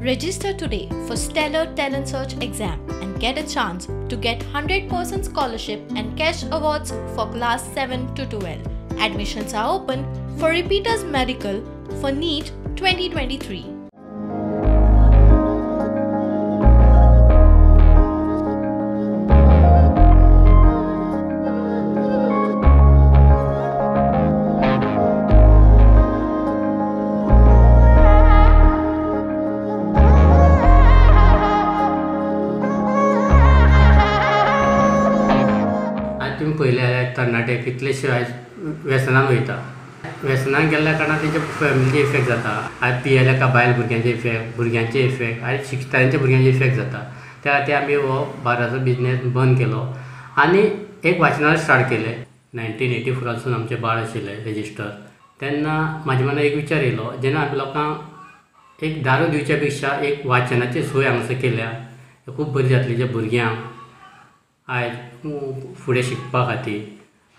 Register today for Stellar Talent Search exam and get a chance to get 100% scholarship and cash awards for class 7 to 12. Admissions are open for repeaters medical for NEET 2023. तुमी पळयले जाल्यार तरणाटे कितलेशे आयज व्यसनान वयता. व्यसनान गेल्ल्या कारणान तेंच्या फॅमिलीचे इफेक्ट जाता. आयज पियेल्या का बायल भुरग्यांचे इफेक्ट, भुरग्यांचे इफेक्ट, आयज शिकता तेंच्या भुरग्यांचे इफेक्ट जाता. त्या खातीर आमी हो बाराचो बिजनेस बंद केलो आनी एक वाचनालय स्टार्ट केलें. 1984 आमचें बाळ आशिल्लें रेजिस्टर. तेन्ना म्हाज्या मनान एक विचार येयलो, जेन्ना आमी लोकांक एक दारू दिवच्या पेक्षा एक वाचनाची सोय हांगासर केल्या खूब बरी जातली, जे भुरग्यांक आयज फुडें शिकपा खातीर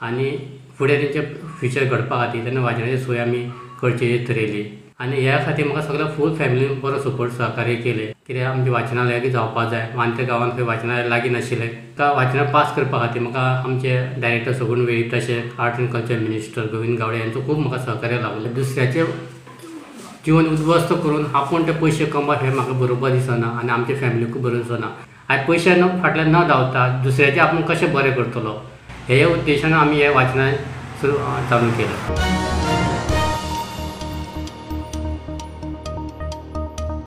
आनी फुडें तेंचें फ्युचर घडपा खातीर तेन्ना वाचनाची सोय आमी करची थरयली. आनी ह्या खातीर म्हाका सगळ्या फूल फॅमिलीन बरो सपोर्ट सहकार्य केलें. कित्याक आमचें वाचनालय जावपा जाय, आमच्या गांवांत खंय वाचनालय लागीं नाशिल्लें. त्या वाचनालय पास करपा खातीर म्हाका आमचे डायरेक्टर सगुण वेळीप तशें art and culture minister Govind Gawade यांचो खूब म्हाका सहकार्य लागलें. दुसऱ्याचें जिवन उद्ध्वस्त करून आपूण ते पयशे कमोवप हें म्हाका बरोबर दिसना आनी आमच्या फॅमिलीकूय बरोबर दिसना. आयज पयशे फाटल्यान न धांवता दुसऱ्याचें आपूण कशें बरें करतलो हे उद्देशान आमी हें वाचनालय चालू केलें.